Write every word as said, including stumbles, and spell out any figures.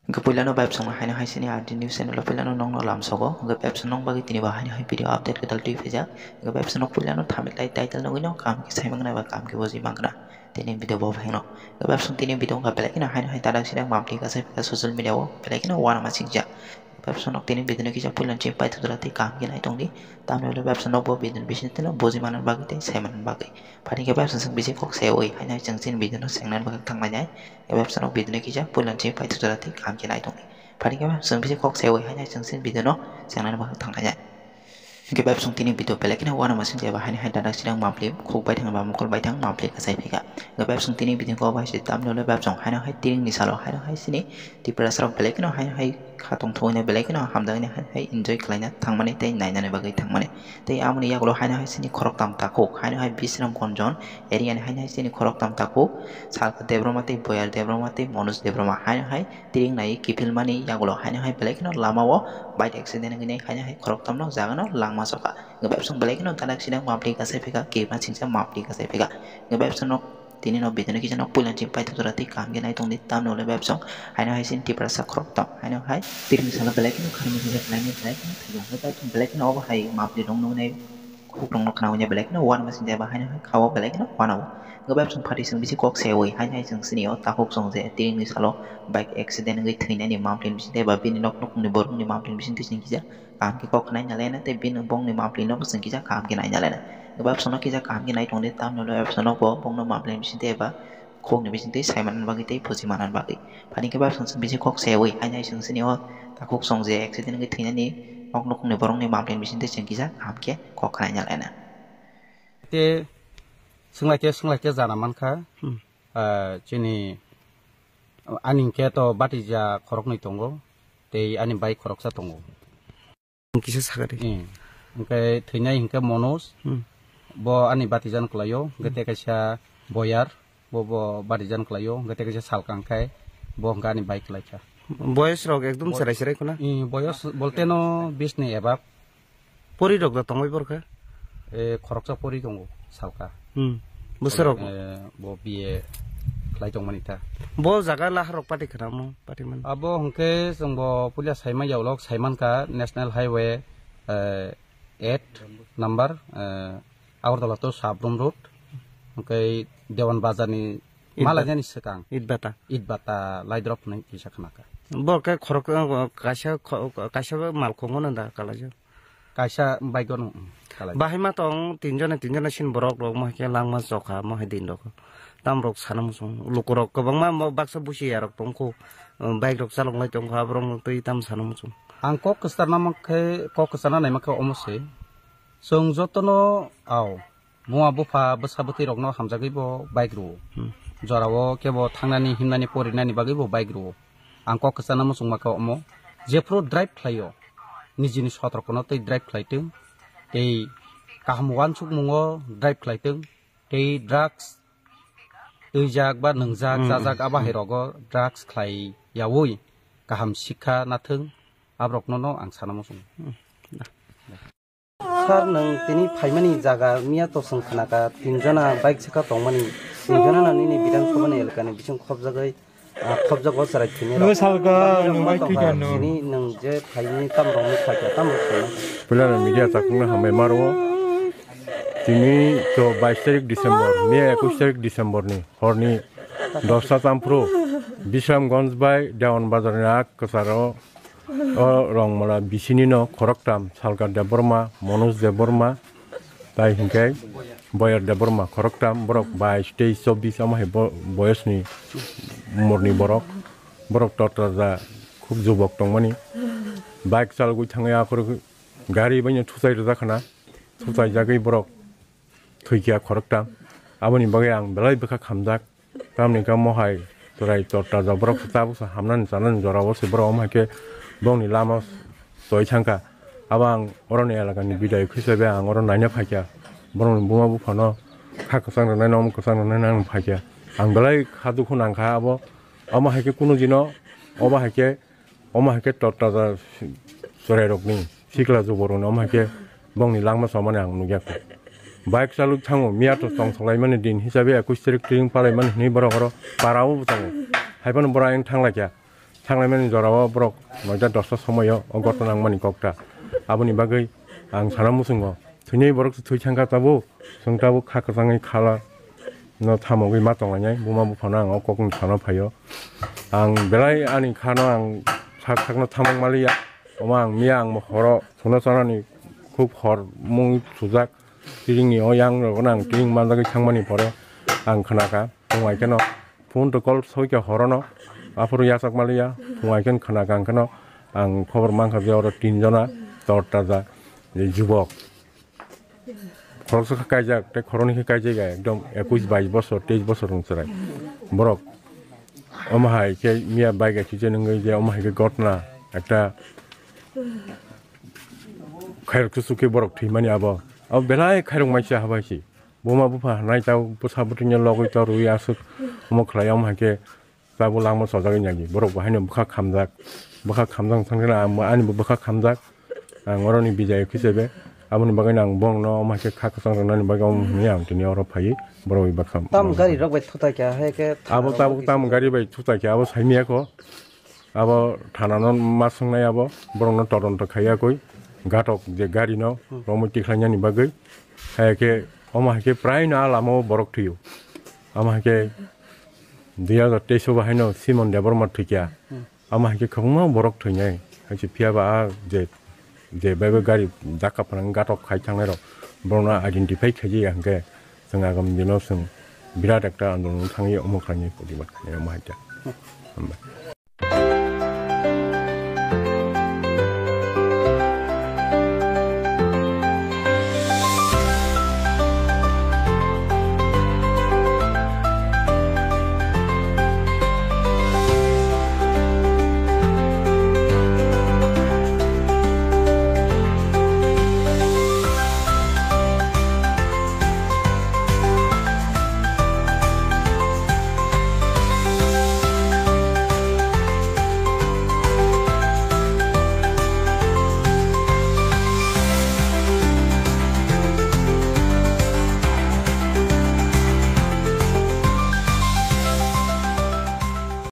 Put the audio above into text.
Hwnkhe puilano bai bwswkno haino hai sini R D News channel o puilano nokno lamsogo. Hwnkhe bai bwswk nok bagwi tini bo haino hai video update kwtal twi phaijak. Hwnkhe bai bwswk nok puilano thumbnail tai title nugwino kaham khe sai mangnai ba kaham khe buji mankha tini video bo phaikhno. Hwnkhe bai bwswk tini video wngkha belai kheno haino hai tadak sidak mapli kasai phaikha social media o belai kheno uanama singjak. Hwnkhe bai bwswk nok tini video no kisa puilano chini paithak jora tei kaham khe nai tongdi. Tamni ulo bai bwswk nok bo video ni bisingtwi no buji manna bagwi tei sai manna bagwi. Phani khe bai bwswk chwng bisi kok seui haino hai chwng chini video no sengnani bagwi thanglainai. Khe bai bwswk nok video no kisa puilano chini paithak jora tei kaham khe nai tongdi. Phani khe bai bwswk bisi kok seui haino hai chwng chini video no sengnani bagwi thanglainai. Hwnkhe bai bwswk tini video belai kheno uanama singjak ba haino hai dadak sidak mapli khuk bai thang ba mokol bai thang mapli kasai phaikha. Hwnkhe bai bwswk tini video kok bai se tamni ulo bai bwswk haino hai tiringni salo haino hai sini Tiprasa rok belai kheno hai hai kha tongthoknai belai kheno hamjaknai hai hai enjoy khlaina thangmani tei nainani bagwi thangmani. Tei amoni yagulo haino hai sini khoroktham takhuk haino hai Bisramganj area ni haino hai sini khoroktham takhuk Salka Debbarma tei Boyar Debbarma tei Manoj Debbarma haino hai tiring nai kiphilmani yagulo haino hai belai kheno lamao bike accident wngwi haino hai khoroktham no jagano langma sokha. Hwnkhe bai bwswk belai kheno dadak sidak mapli kasai phaikha kirima singsa mapli kasai phaikha. Hwnkhe bai bwswk nok Tini no video no kisa nok puila chini paithak jora tei kaham khe nai tongdi tamni ulo bai bwswk haino hai sini Tiprasa khoroktham haino hai tiring salo belai kheno kharmani khe khlainai belai kheno thaijaknai bai belai kheno obo hai mapli rok nuknai khuk rok no khna hwnwi belai kheno uanama singjak ba haino hai kha o belai kheno uanao. Hwnkhe bai bwswk phatwi chwng bisi kok seui haino hai chwng sini o takhuk chwng je tiringni salo bike accident wngwi thwinani mapli ni bisingtwi ba bini nok nukhungni borokni mapli ni bisingtwi chwng kisa kaham khe kok khnai nalaina tei bini bongni mapli no bwswng kisa kaham khe nai nalaina. Eba bwswkno kisa kaham khe nai tongdi tamni ulo eba bwswkno bo bongno mapli ni bisingtwi eba khokni bisingtwi sai manna bagwi tei buji manna bagwi. Phani khe eba bwswk bisi kok seui haino hai chwng sini o takhuk chwng je accident wngwi thwinani nok nukhungni borokni mapli ni bisingtwi chwng kisa kaham khe kok khnai nalaina. Te swnglaikhe swnglaikhe jana mankha. Hmm. Ah, chini ani hwnkhe to batija khoroknwi tongo, tei ani bai khoroksa tongo. Kisa sakari. Eh, hwnkhe thwinai hwnkhe Manoj, hmm, bo ani batija no kwlaio, hwnkhe tei kaisa Boyar, bo, bo batija no kwlaio, hwnkhe tei kaisa Salka hwnkhe bo hwnkhe ani bai kwlaikha. Boyos rok ekdom bo-, cherai cherai khuna? Eh, boyos bolte no bis ni ebak. Pori rok da tongbai borkha? Eh, khoroksa pori tongo, Salka. Hmm. Bwsarok? Eh, bo B A khlai tongmani ta. Bo jaga lahar rok pati khwnamo, pati man. Abo hwnkhe chwng bo puila saima yaulok, saimankha National Highway, eh, eight number, eh, Agartala to Sabrum Road, hwnkhe Dewan Bazar ni Itbata. Malaijani swkang. Itbata. Itbata laidrop hwnwi kisa khnakha. Bo khe khorok, kaisa kho-, kaisa malkhungo no da kalaijak. Kaisa bike-o no, mm, kalaijak. Bahai ma tong tinjona, tinjona sin borok rok mo hai khe langma chokha mo hai din rok. Tam rok sana muchung. Luku rok kwbangma mo baksa busi ya rok tong kho. Um, bike rok chalok lai tong kho, aborok no twi tam sana muchung. Ang kok kwchar na mang khe, kok kwchar na nai mang khe omo se. Chwng jotono, ao, buma bupha bwsa bwtwi rokno hamjagwi bo bike rwo. Hmm. Jorao kebo thangnani, himnani, porinani bagwi bo bike rwo. Ang kok kwchana muchungma khe omo, jephru drive khlaio, nijini sotrokno tei drive khlaitwng, tei kaham uansukmungo drive khlaitwng, tei drugs twijak ba nwngjak, hmm, chajak, hmm, abo hai rogo drugs khlai yaui kaham sikha nathwng, aborokno no ang sana muchungo. Hmm. Sir, nwng tini phaimani jaga miya to chwng khnakha, tinjona bike saka tongmani, tinjona no nini Bidhan Sabha ni elaka ni bising khobjagwi, ah, khobjago chwrai thwini rok. Salka, nwng bai thwikha, no. Tini nwng je phaimani tam rok nukha khe, tam rok khaina. Puilano media chakungno hambai maro. Tini to bais tarik December, miya ekush tarik December ni horni dosta tamphru Bisramganj bai Dewan Bazar ni ak kwcharo O rongmala bisini no khoroktham, Salka Debbarma, Manoj Debbarma, tai hinkhe Boyar Debbarma, khoroktham borok bais tei chobbish omo hai bo-, boyosni umorni borok. Borok tortaja khub jubok tongmani. Bike chalogwi thangwi akhoro gari baino thuchai rwjak khna. Thuchaijagwi borok thwikha khoroktham. Aboni bagwi ang belai bwkha khamjak. Tamni kamo hai chwrai torta jok borok tabuksa hamnani chanani jorao se borok omo hai khe bongni lama choi thangkha. Abo ang oroni elakani bidayok hisabe ang oro naina phaikha. Borokni buma buphano kha kwchang rwnaino omo kwchang rwnaino ang phaikha. Ang belai kha dukhu nangkha abo. Omo hai khe kunu dino obo hai khe Omo hai khe tortaja chwrairokni sikla juborokni omo hai khe bongni langma chomani ang nukya kho. Bike chalwi thango, miya to tongthok laimani din hisabe ekush tarik tring palaimani hinwi borok oro para o bwchango. Haiphano borok ayang thanglaikha. Thanglaimani jorao borok noita dosta somoio o gotna nangmani kokta. Aboni bagwi ang sana muchungo, thwinwi borok se thwi thangkha tabuk, chwng tabuk kha kwchangwi khala no thamogwi ma tonglainai, buma buphano ang o kokni sano phaio. Ang belai ani khano ang sak sakno thamok maliya, omo ang miya ang horo chwngno chanani khub hor mung sujak, tiringni o yang rokno ang tiring manjagwi thangmani pore ang khnakha. Phung hai kheno phone to call soikha horono, aphuru yachak maliya, phung hai khen khna kang kheno ang khobor mankha je oro tin jona tor taja je jubok. Khoroksa khe kaijak, tei khoroknwi khe kaijak ya, ekdom ekush bais bosor, teis bosor ni chwrai. Borok omo hai khe miya bai gai khe je nungwi je omo hai khe gotna ekta khairok chuchuk khe borok thwimani abo. Abo belai khairok maisa habai si. Buma bupha hanai tau bwsa bwtwino logwi torwi aswk omo khlai, omo hai khe tabuk langma chojagwi nai di. Borok bo haino bwkha khamjak, bwkha khamjak thang khe ani bo bwkha khamjak. Ang oroni bijai khe sebe, aboni bagwi ang borokno omo hai khe kha kwchang rwnani bagwi omo hwnwi ang tini oro phaiwi borok bai bwkha. Tam gari rok bai thutai kha hai khe abo tabuk tam gari bai thutai kha abo saimiyakho. Abo thanano ma swngnai abo, borokno todonto khaiya koi, gatok je gari no romwi tikhlainani bagwi. Hai khe, omo hai khe prai no a lama o borok thwio. Omo hai khe dui hazar teis o bahai no Simon Debbarma thwikya. Omo hai khe kwbangma borok thwinai. Hai se phiya ba a je, je bai bai gari dakka phano gatok khai thangnai rok, borokno identify khaijaya hwnkhe chwng agam dino chwng birat ekta andolon thangwi omo khlainai, protibad khlainai omo hai khe. Hambai.